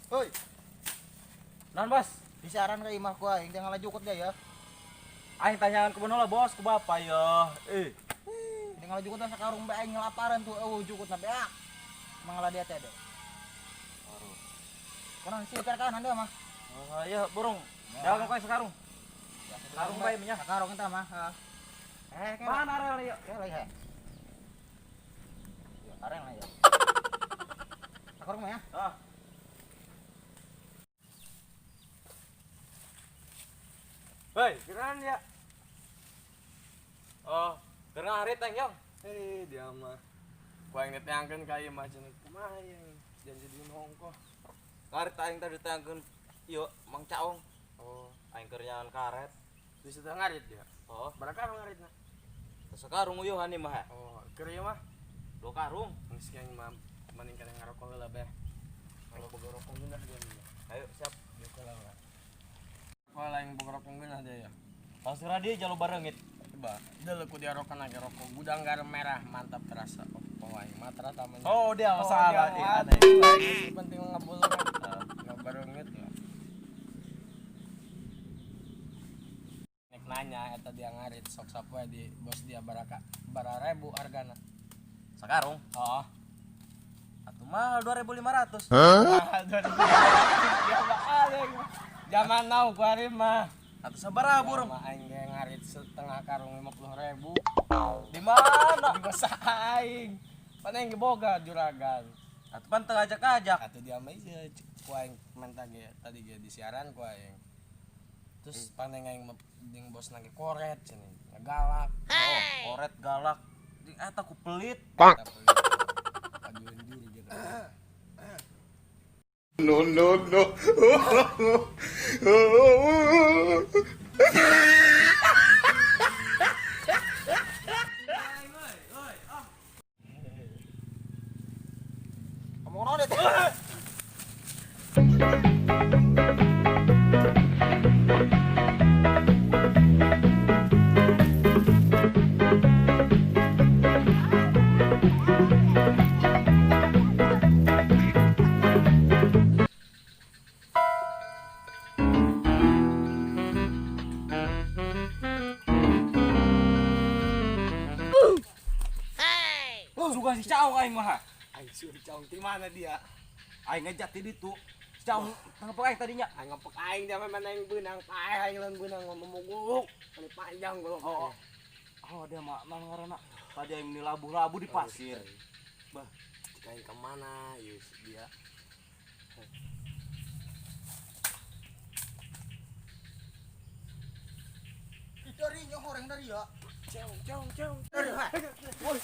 Hoi, Non bos, disiaran ka imah ku aing jangan jukut dia ya. Aing tanyaan ke lah bos, ke bapak ya. Eh, Tinggal jukut sakarung bae aing ngelaparan tuh eueuh jukutna beak. Mangala dia teh deh. Konon sih kanan dia mah. Oh iya burung. Jangan kau sekarung. Karung bae nya. Sakarung eta mah. Eh, Mana arel ya? Ya lagi he. Ya, areng lah ya. Sakarung mah ya. Ah. Hei, keren ya. Oh, keren hari teng yong. Eh, dia mah. Ku aing diteangkeun ka ieu mah cenah kumaha ieu janji di hongkoh. Ngarit aing tadi diteangkeun ieu Mang Caong. Oh, Aing keur nyangan karet. di situ ngarit dia. Oh, Berapa karung ngaritna? sekarung uyuhan ieu mah. Oh, keur ieu mah Dua karung. geus aing mah mending kana ngarokok heula beh. Kalau boga rokok geunah dia mah. Ayo siap. Yuk lah. Kalau aing boga rokok geunah dia ya. Langsung dia jalo barengit. Coba, deuleu ku dia rokan lagi rokok gudang garam merah mantap terasa. Oh, aing mah terasa mah. Oh, dia masalah. Dia Iya, mah. aneh. Aing penting ngebul kan. Nggak barengit lah. Nek nanya eta dia ngarit sok sapoe di bos dia baraka bararebu hargana. Sekarung. Oh. Atuh mahal 2500. Mahal 2500. Dia mah aing. Zaman now ku ari mah. Atuh sabaraha burung? Mah aing ge ngarit setengah karung 50.000. Di mana? Di bos aing. Pan aing ge boga juragan. Atuh pan teu ngajak-ngajak. Atau dia mah ieu ku aing menta ge tadi ge di siaran ku aing. Terus pan aing jeung bos ge koret cenah, ngegalak. Oh, koret galak. Di eta ku pelit. Eta pelit. Ajuin diri gitu. No, no, no. Ngomong naon teh? Suka si Caong aing mah. Aing suruh caong di mana dia? Aing ngejat di ditu. Si Caong ngepek aing tadinya. Aing ngepek aing dia mah aing beunang paeh aing lawan beunang ngomong Ini panjang golok. Oh, oh dia mah naon ngaranna? Tadi aing meni labu-labu di pasir. Bah, cik aing kemana ieu dia? Dari nyohoreng dari ya. Caong, caong, caong. Dari ha. Woi.